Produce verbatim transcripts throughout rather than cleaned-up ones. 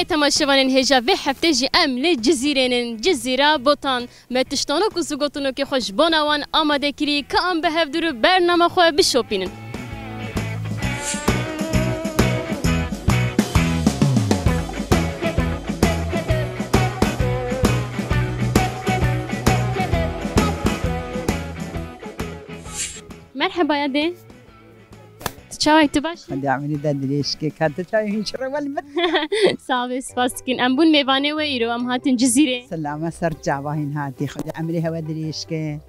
Temaşevanên hêja vê heftê jî em li Cizîrê nin, Cizîra Botan. Me tiştanok û zigotinokê xwe ji bona wan amade kirî, ka em bi hevdû re bernama xwe bişopînin. Merheba yadê. Tu çawa yî, tu baş î? Xwedê emirê te dirêj ke. Ka tu çawa yî, hîn çi rewel min. Sağ ol, spas dikin. Em bûn mêvanê we îro, em hatin Cizîrê. Selama ser çava hîn hatî. Xwedê emirê hewe dirêj ke.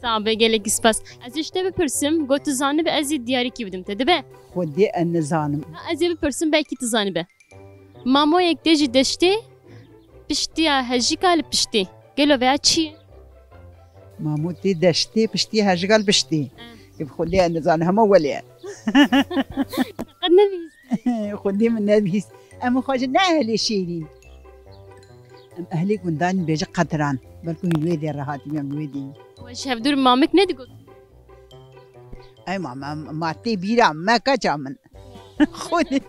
Sağ be, gelekî spas. Ez ê ji te bipirsim, got tu zanibe ez ê diyarîkî bidim te. Dibe? Xwedê ez nizanim. Ha, ez ê bipirsim, belkî tu zanibe. Mamoyek tê ji deştê, piştiya hejîka li piştê. Gelo veya çi ye? Mamo tê deştê, piştiya hejîka li piştê. Eh. Ê, bi Xwedê ez nizanim, hema welê ye. Qet nebihîst. Xwedê min nebihîst. Em xwe ji ne ehlê şêrîn. Em ehlê gundan bêje qetiran. Belku hîn wê dê re hatî, em wê dî. We ji hevdûr mamik nedigot? Ey ma, ma, ma tê bîra me, keça min. Xwedê.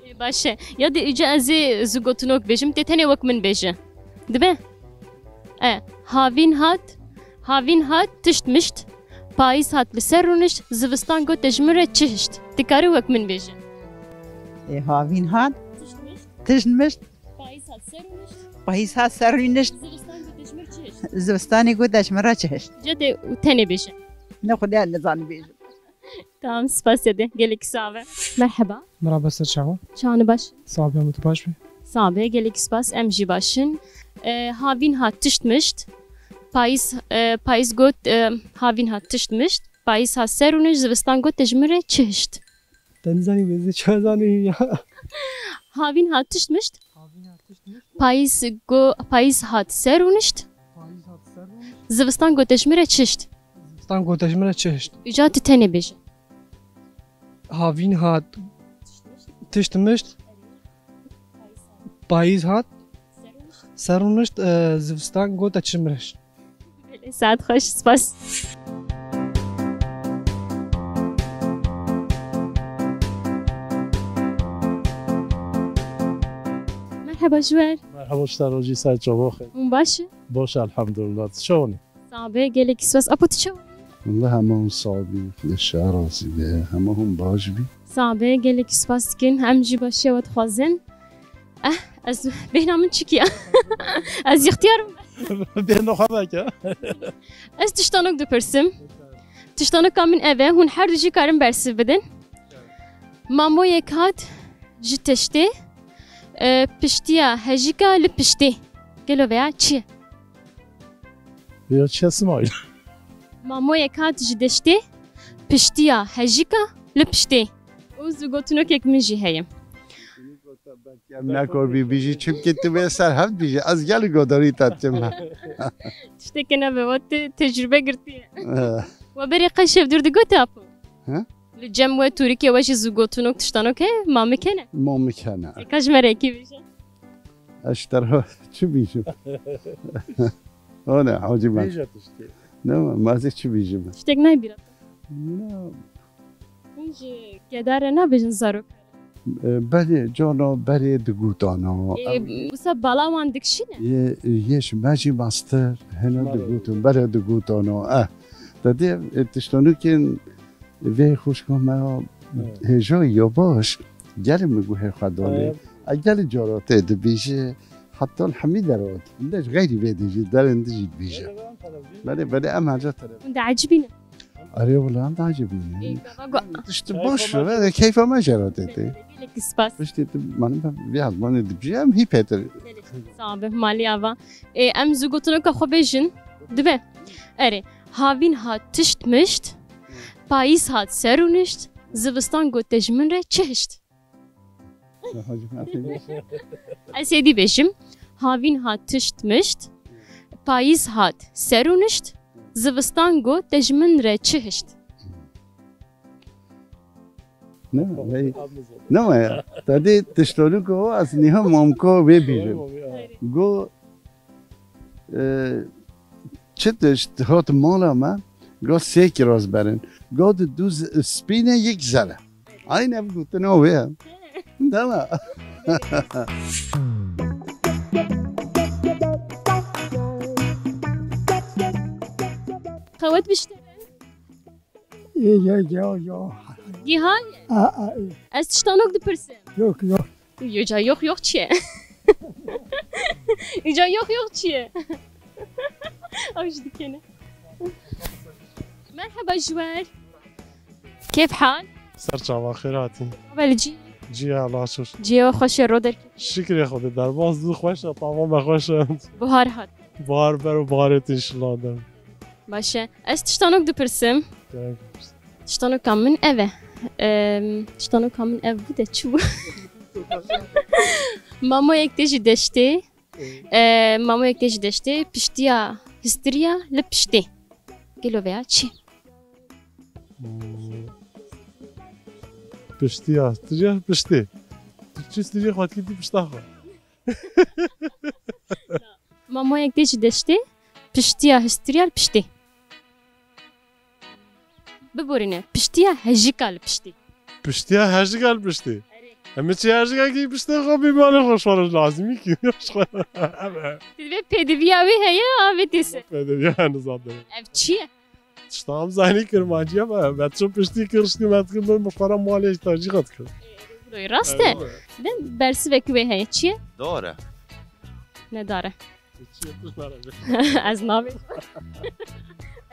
Ê, baş e. Ya de îca ez ê zigotinok bêjim, tê tenê wek min bêje. Dibe? E, havîn hat, havîn hat, tişt mişt. Payîz hat, li ser rûnişt, zivistan got, te ji min re çi hişt? Dikarî wek min bêje. Ê, havîn hat. Tişt mişt. Tişt mişt. Payîz hat, ser rûnişt. Payîz hat, ser rûnişt. Zivistan got, te ji min re çi hişt? Zivistanê got, te ji min re çi hişt? Îca de û tenê bêje. Ne Xwedê, ez nizanim bêjim. Tamam, spas yadê. Gelek sağ be. Merheba. Merhaba, ser çawa? Çawa ne, baş? Sağ be, tu baş be. Sağ be, gelek spas. Em jî baş in. E, havîn hat, tişt mişt. Payîz, e, payîz got, e, havîn hat, tişt mişt. Payîz hat, ser rûnişt, zivistan got, te ji min re çi hişt? Te nizanî wê, ez ê çawa zanî ya? Havîn hat, tişt mişt. Havîn hat, tişt mişt. Payîz go-, payîz hat, ser rûnişt. Payîz hat, ser rûnişt. Zivistan got, te ji min re çi hişt? Zivistan got, te ji min re çi hişt? Îca tu tenê bêje. Havîn hat, tişt mişt. Payîz hat, ser rûnişt, e, zivistan got, te ji min re çi hişt? Belê, saet xweş, spas. Merheba ji we re. Merheba, ji te re jî, ser çava xêr. Hûn baş in? Baş, elhamdulillah. Tu çawa nî? Sağ be, gelek spas. Apo, tu çawa nî? Wele hema hûn sax bî, Xwedê ji te razî be. Hema hûn baş bî. Sağ be, gelek spas dikin. Em jî başiya we dixwazin. Eh, ez bêhna min çikî ya. Ez ixtiyar im. Bêhna xwe veke. Ez tiştanok dipirsim. Tiştanoka min ev e, hûn her du jî karin bersiv bidin. Mamoyek hat ji deştê, e, piştiya hejîka li piştê. Gelo veya çi ye? Ya çi ye, Simayîl? Mamoyek hat ji deştê, piştiya hejîka li piştê. Û zigotinokek min jî heye. Em nekor bî bijî, çimkî tu vê ser hev dijî, ez gelî godarî te tim. Tiştekî nebe, we te tecrûbe girtiye. Eh. We berê qey şevdûr digote, apo? He? Li cem we, tûrikê we jî zigotinok, tiştanok heye, mamik hene? Mamik hene. Eka ji me re yekî bêje. Ez ji te re çi bîjim? O ne, hacî ben. Bêje tiştê. Ne, ma ez ê çi bîjim? Tiştek nayê bîra te? Ne. Hûn ji keda re nabêjin zarok? E, belê, cana berê digotana. Ê, wisa bala wan dikişîne? Yê, yê ji me jî mestir, hene digotin, berê digotana. Eh, te dê, e, tiştanokên vê xwişka me ya, evet, hêja ya baş, gelê min guhê xwe danê. Evet. E, gelê cara tê dibêje, heta li hemî derewan. Li ji xeyrî vê dijî, derên dijî dibêje. Belê, belê, em hemca tele. Hûn diecibînin? Erê, wele em diecibînin. Ê, gava gu- Tiştî baş, belê, keyfa me jê re tê tê. Gelekî spas. Piştî tu, mani, vê ezmanê dibêje, em hî pêtir. Gelekî sağ be, malî ava. Ê, em zû gotineka xwe bêjin. Dibe. Erê. Havîn hat tişt mişt. Payîz hat ser rûnişt. Zivistan got te ji min re çi hişt? Ez êdî bêjim. Havîn hat tişt mişt. Payîz hat ser rûnişt. Zivistan got te ji min re çi hişt? Ne, ne, ne ya. Te dê tiştanok o, ez niha mamko vê bîjim. Go, e, çi tişt hat mala me, go sê kiraz berin. Go di du z-, spîne, yek zere. Aynı ev gotina wê ye. Dema. Qewet bişte. Ê, ya, ya, ya. Gihan? A, a, ê. Ez tiştanok dipirsim. Yok, yok. Uca yok yok çi ye? Uca yok yok çi ye? Ew jî dikene. Merheba Juwer. Kêf hal? Ser çava xêr hatî. Haber cî? Cî ya, Allah şükür. Cî we xweş e, ro derketî? Şikrê Xwedê, derbas dû xweş e, tava me xweş e. Buhar hat. Buhar ber û buharê tê inşallah der. Baş e. Ez tiştanok dipirsim. Gerek yok. Tiştanoka min ev e. Em, tiştanoka min ev bû de çi bû? Mamoyek tê ji deştê. Em, mamoyek tê ji deştê. Piştiya histiriya li piştê. Gelo veya çi? Hmm. Piştiya histiriya piştê. Tirkçe histiriya xwe dikî pişta xwe. Mamoyek tê ji deştê, piştiya histiriya li piştê. Biborîne, piştiya hejika li piştê. Piştiya hejika li piştê. Erê. Em çi hejika kî piştê xwe bî malê xwe şwara lazimî kî. Tu divê pêdiviya wê heye, a vê tê ser. Pêdiviya nizadim. Ev çi ye? Tişta em zanî kirmancî ye me. Me çi piştî kir, ştî me dikir, min mişwara malê ji tercî qet kir. Doy rast e. Evet. De bersivek wê heye. Çi ye? Dor e. Ne dar e. Çi ye, tu nare. Ez nabê.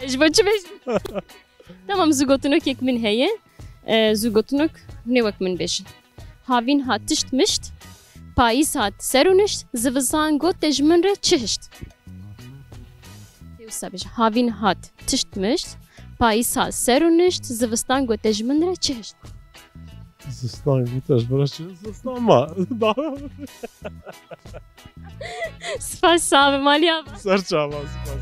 Ez ji bo çi bêjim? Tamam, zûgotinokek min heye. E, zûgotinok hûnê wek min bêjin. Havîn hat tişt mişt, payîz hat ser û nişt, zivistan got te ji min re çi hişt? Tê wisa bêje, havîn hat tişt mişt, payîz hat ser û nişt, zivistan got te ji min re çi hişt? Zivistan got te ji min re çi? Zivistan ma. Spas, sax be, malî ava. Ser çava, spas.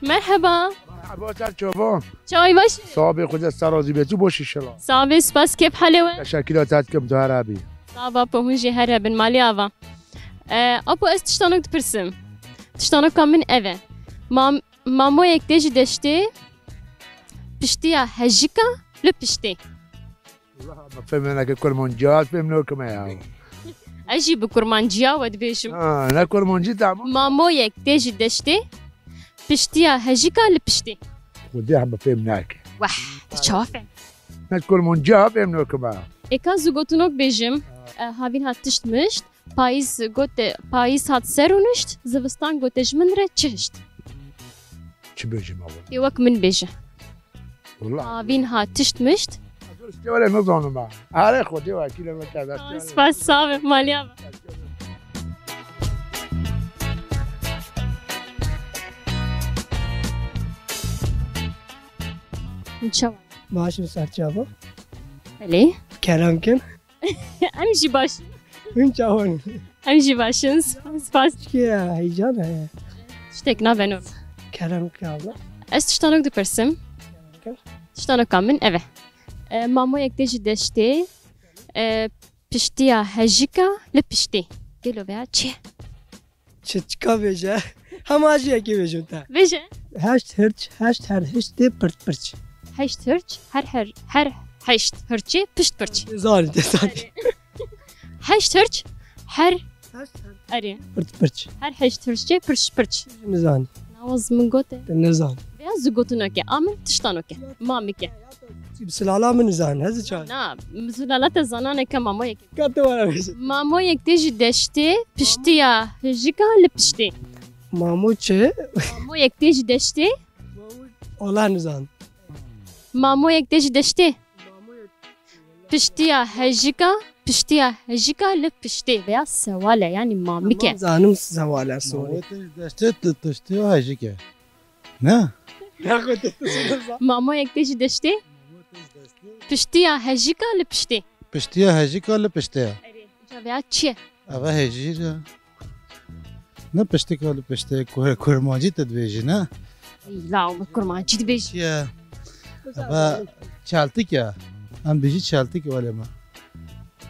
Merheba. Merhaba, ser çava. Çawî baş? Sax be, Xwedê ser razî be. Tu baş î şela. Sax be, spas, kêf halê we? Teşekkür ederim, tu her hebî. Sax be, hûn jî her hebin, malî ava. E, apo, ez tiştanok dipirsim. Tiştanoka min ev e. Mam-, mamoyek tê ji deştê, piştiya hejika li piştê. Wela, me fêm neke, kurmancî, ez fêm nokime ya. Ez jî bi kurmanciya we dibêjim. Ha, ne kurmancî, tamam. Mamoyek tê ji deştê, piştiya hejika li piştê. Xwedê hebe fêm neke. Weh, tu çawa fêm? Ne kurmancî, fêm nokime. Êka zû gotinok bêjim, e, havîn hat tişt mişt, payîz got te, payîz hat ser û nişt, zivistan got te ji min re çi hişt? Çi bêjim, awa? Ê wek min bêje. Wela. Havîn hat tişt mişt. Ez were nizanim ha. Erê Xwedê wekîl e, weke dest. Spas, sax be, malî ava. Çawa? Baş im, ser çava. Belê. Kerem kin. Em jî baş in. Hûn çawan? Em jî baş in. Spas, spas. Çi ya, heyecan heye. Tiştek nabe nor. Kerem ki abla. Ez tiştanok dipirsim. Tiştanoka min ev e. E, mamoyek tê ji deştê, e, piştiya hejika li piştê. Gelo veya çi? Çi çika bêje? Hema jî yekê bêjim te. Bêje. Heşt hirç, heşt her hiştê pirt pirç. Heşt hirç, her her, her heşt hirçê pişt pirç. Zanî, te zanî. Heşt hirç, her... Heşt her... Erê. Pirt pirç. Her heşt hirçê pirç pirç. Nizanî. Nawaz min gote. Te nizanî. Veya zû gotinokê, a min tiştanokê. Mamikê. Bi silala min nizanî, hezi çay. Na, bi silala te zananeke mamoyekê. Ka tu were bêjî. Mamoyek tê ji deştê, piştiya hejika li piştê. Mamo çi? Mamoyek tê ji deştê. Wala nizan. Mamoyek tê ji deştê. Piştiya hejika, piştiya hejika li piştê veya sewale, yanî mamike. Tamam, zanim sewale, sorry. Mamoyek tê ji deştê, tu, piştiya hejike. Ne? Mamoyek tê ji deştê. Piştiya hejika li piştê. Piştiya hejika li piştê. Erê, ca veya çi ye? Eve hejîr e. Ne piştika li piştê, kur-, kurmancî te dibêjî, ne? Ey, la, bi kurmancî dibêjî. Çi ye? Eve çeltik e. Em bêjî çeltik wele me.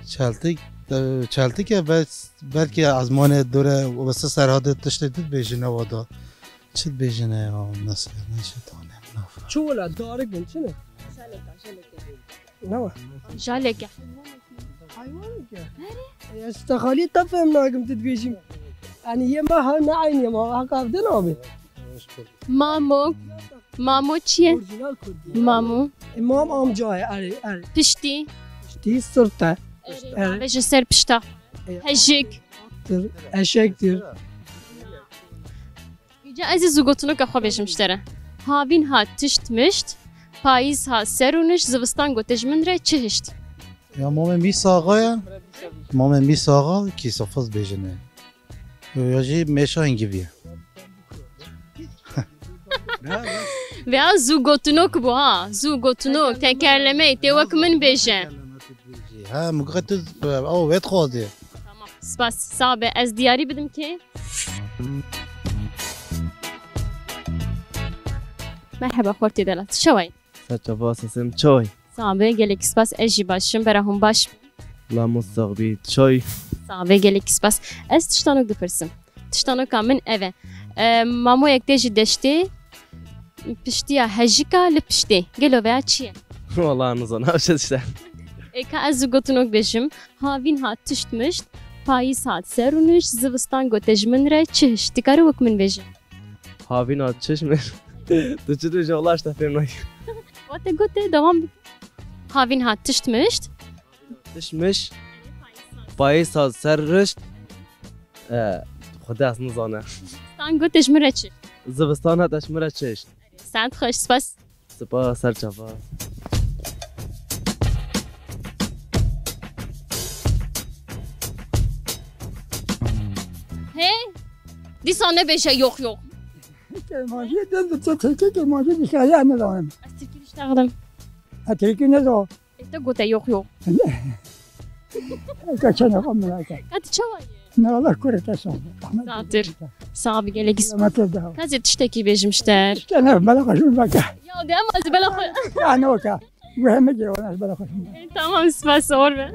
Çeltik, e, çeltik e, bes, belkî ezmanê dore wesa serhadê tiştê dibêjî ne wada. Çi dibêjine ya, mesela, ne şey tane, ne fa. Çi wela, darik bin, çi ne? Jaleke, jaleke. Ne wa? Jaleke. Heywaneke. E, ez te xalî te fêm nakim tu dibêjî. Yanî yê me ha ne eynî yê me, ha kavde nabe. Mamo. Mamo çi ye? Orjinal Kurdî. Mamo. E, mam amca ye, erê, erê. Piştî. Piştî, sirte. Erê, erê. Bavê ji ser pişta. E, hejik. Tir, eşektir. Îca ez ê zû gotinoka xwe bêjim ji te re. Havîn hat tişt mişt, payîz hat ser û niş, zivistan gote ji min re çi hişt? Ya mamê Mîsa Axa ye. Mamê Mîsa Axa kîsofiz bêjin ê. Ya jî mêşa hingivî ye. Veya zû gotinok bû ha. Zû gotinok, tekerlemeyê tê wek min bêje. Ha, min got tu ew wê dixwazê. Tamam, spas. Sağ be. Ez diyarî bidim kê? Merheba, xortê dela. Tu çawa yî? Ser çava, sesê min çawa yî? Sağ be, gelek spas. Ez jî baş im. Bera hûn baş bin? La min sax bî. Tu çawa yî? Sağ be, gelek spas. Ez tiştanok dipirsim. Tiştanoka min ev e. E, mamoyek tê ji deştê, piştiya hejika li piştê. Gelo veya çi ye? Wala nizanim, ev şey işte. Ê ka ez zû gotinok bêjim. Havîn hat tişt mişt, payîz hat ser û niş, zivistan gote ji min re çi hişt? Dikare wek min bêje. Havîn hat tişt mişt. Tu çi dibêje, wala işte fêm nayê. Wate gote, devam bike. Havîn hat tişt mişt. Tişt mişt. Payîz hat ser rişt. E, Xwedê ez nizane. Zivistan gote ji min re çi? Zivistan hate ji min re çi hişt. Saet xweş, spas. Spas, ser çava. Hey, dîsa nebêje yox yox. Kêmancî, dem bi te tirkî kêmancî dişarî em nizanim. Ez tirkî diştexdim. Ha, tirkî nizo. Ê, te gote yox yox. Eka çene xwe min eke. Ka tu çawa yî? Ne, Allah kure te sağ ol. Satir. Sağ bi gelek. Selamet ol da. Ka ez ê tiştekî bêjim ji te. Tiştê ne, bela xwe ji min veke. Ya de, em ez bela xwe. Ya ne oka. Wehme gê, ona bela xwe ji min veke. Ê, tamam, spas, sor be.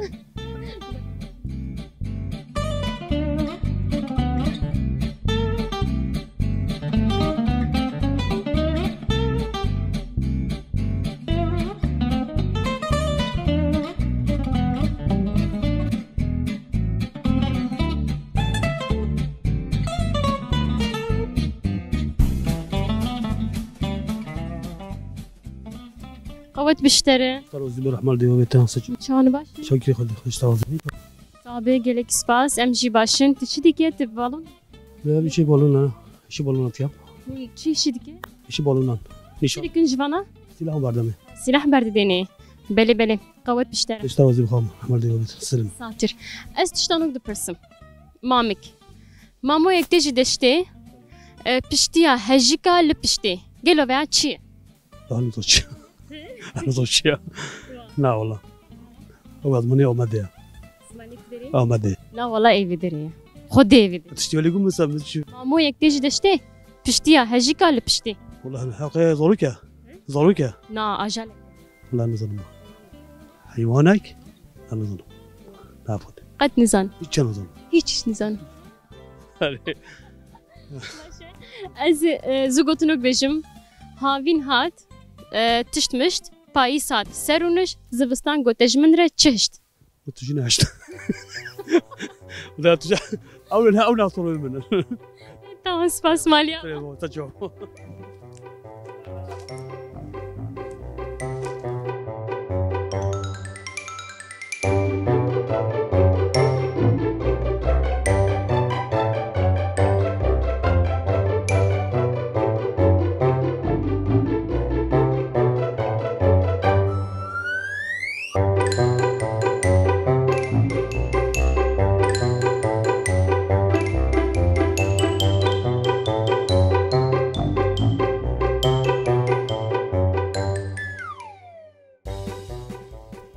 Qewet biştere. Tarozî bir rahmal diyor ve tansı. Çan baş. Şakir Xwedê, xweş tawazî. Tabi, gelek spas. Em jî baş in. Tu çi dike, tu balon? Ne, bir şey balon ha. İşi balon atıyor. Hûn çi işî dike? İşi balon. Nişan. Çi dikin ji vana? Silah berdeme. Silah berdidêne. Belê, belê. Qewet biştere. Xweş tawazî bixwam. Rahmal diyor ve selim. Satir. Ez tiştanok dipirsim. Mamik. Mamoyek tê ji deştê, e, piştiya hejika li piştê. Gelo veya çi ye? Lan nizo çi ya? Lan nizo çi ya? Na wala. Ew ezmanê Amedê ya. Ezmanê ku derê? Amedê. Na wala, ê vê derê ye. Xwedê ê vê derê. Tiştî welî gum mesela çi? Mamoyek tê ji deştê, piştiya hejika li piştê. Wala heqê zarok e. Zarok e. Na, ajal e. Wala nizanim. Heywanek? Lan nizanim. Na Xwedê. Qet nizan. Hiç nizanim. Hiç, hiç nizan. Ez, e, zû gotinok bêjim. Havîn hat, e, tişt mişt, payîz hat, ser û niş, zivistan gote ji min re çi hişt? Tu jî nehişt. Da tu jî, ew ne, ew ne sorun min. Tamam, spas maliya. Eyvallah, sağ ol.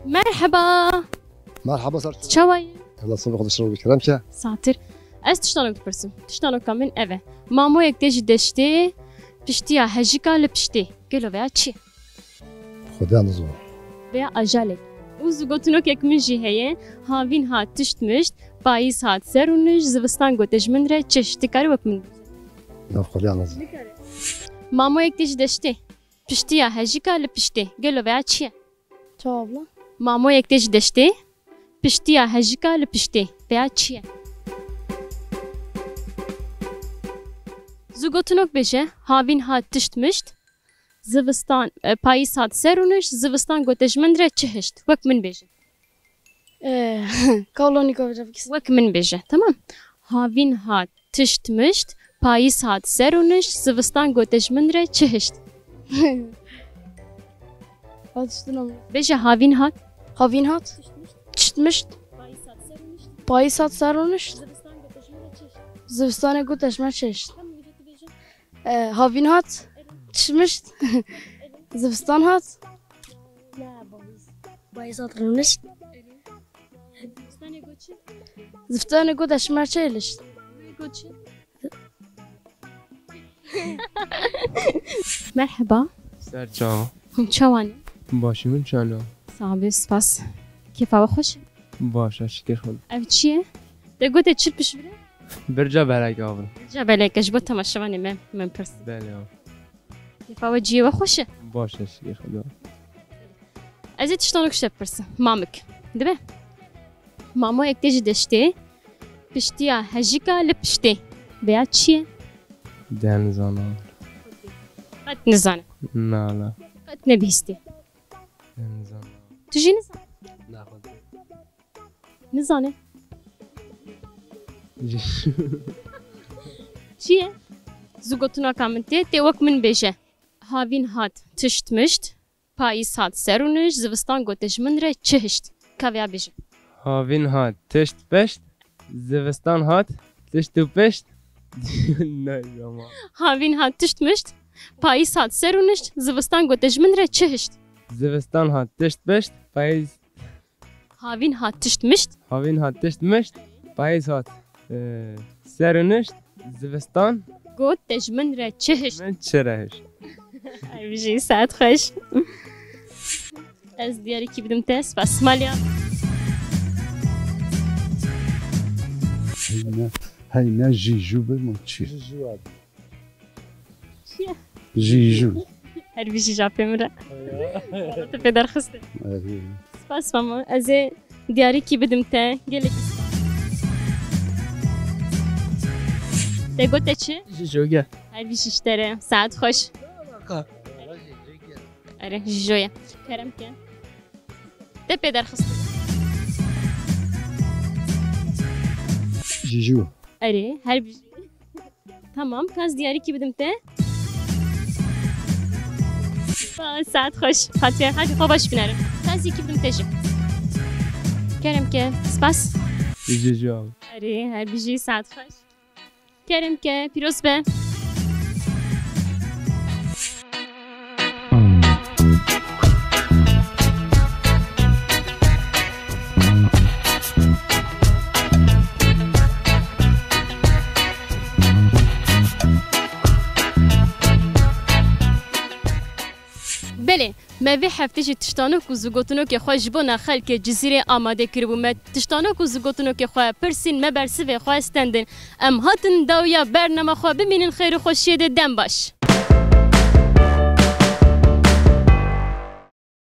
Merheba. Merheba, ser çawa yî? Allah sibê xwe dişin bi kerem ke. Satir. Ez tiştanok dipirsim. Tiştanoka min ev e. Mamoyek tê ji deştê, piştiya hejika li piştê. Gelo veya çi? Xwedê nizan. Veya ajalek. Û zû gotinokek min jî heye. Havîn hat tişt mişt, payîz hat ser û nij, zivistan gote ji min re çi hişt. Dikarî wek min bibêjî? Na, Xwedê nizan. Mamoyek tê ji deştê. Piştiya hejika li piştê. Gelo veya çi ye? Çawa abla? Mamoyek tê ji deştê. Piştiya hejika li piştê. Vêya çi ye? Zû gotinok bêje, havîn hat tişt mişt, zivistan, e, payîz hat ser û nişt, zivistan gote ji min re çi hişt? Wek min bêje. Ee, Kawlonî Kavira bikis. Wek min bêje, tamam. Havîn hat tişt mişt, payîz hat ser û nişt, zivistan gote ji min re çi hişt? Hat tiştin ama. Bêje havîn hat. Havîn hat. Tişt mişt. Payîz hat ser û nişt. Payîz hat ser û nişt. Zivistanê gote ji min re çi hişt? Ee, havîn hat. Tişt mişt. Zivistan hat. Ne, payîz. Payîz hat rûnişt. Zivistanê got çi? Zivistanê got eşmer çêlişt. Wê got çi? Merheba. Ser çava. Hûn çawan e? Başî, hûn çawan e? Sax be, spas. Kêfa we xweş e? Baş e, şikir Xwedê. Ev çi ye? Te gote çi pişt bire? Birca belek avir. Birca belek, ji bo temaşevanê me, min pirs. Belê, av. Kêfa we cihê we xweş e? Baş e, şikir Xwedê. Ez ê tiştanok ji te bipirsim. Mamik. Dibe? Mamoyek tê ji deştê, piştiya hejika li piştê. Vêya çi ye? De nizana. Qet nizane. Nala. Qet nebihîstê. De nizana. Tu jî nizane? Na, Xwedê. Nizane. Çi ye? Zû gotinaka min tê, tê wek min bêje. Havîn hat tişt mişt, payîz hat ser û nişt, zivistan gote ji min re çi hişt? Ka vêya bêje. Havîn hat tişt pişt, zivistan hat tişt û pişt. Ne zaman. Havîn hat tişt mişt, payîz hat ser û nişt, zivistan gote ji min re çi hişt? Zivistan hat tişt pişt, payîz Havîn hat tişt mişt. Havîn hat tişt mişt. Payîz hat, e, ser û nişt. Zivistan. Got te ji min re çi hişt? Min çi re hişt? Her bijî, saet xweş. Ez diyarîkî bidim te, spas. Malya. Heyne, heyne jîjû bi min çi? Jîjû abi. Çi ye? Jîjû. Her bijî japê min re. Tu pê derxistin. Erê. Spas mama. Ez ê diyarîkî bidim te. Gelek spas. Te gote çi? Jîjû ge. Her bijî ji te re. Saet xweş. Erê, jîjû ye. Kerem ke. Te pê derxistin. Jîjû. Erê, her bijî. Tamam, ka ez diyarîkî bidim te. Ba, saet xweş. Xatirê, hadi xwe baş binerim. Ka ez yekî bidim te jî. Kerem ke, spas. Jî jî. Erê, her bijî, saet xweş. Kerem ke, pîroz be. Belê, me vê heftê jî tiştanok û zûgotinokê xwe ji bona xelkê Cizîrê amade kiribû. Me tiştanok û zûgotinokê xwe pirsîn, me bersivê xwe stendin. Em hatin dawiya bernama xwe, bimînin xêr û xweşiyê de, dem baş.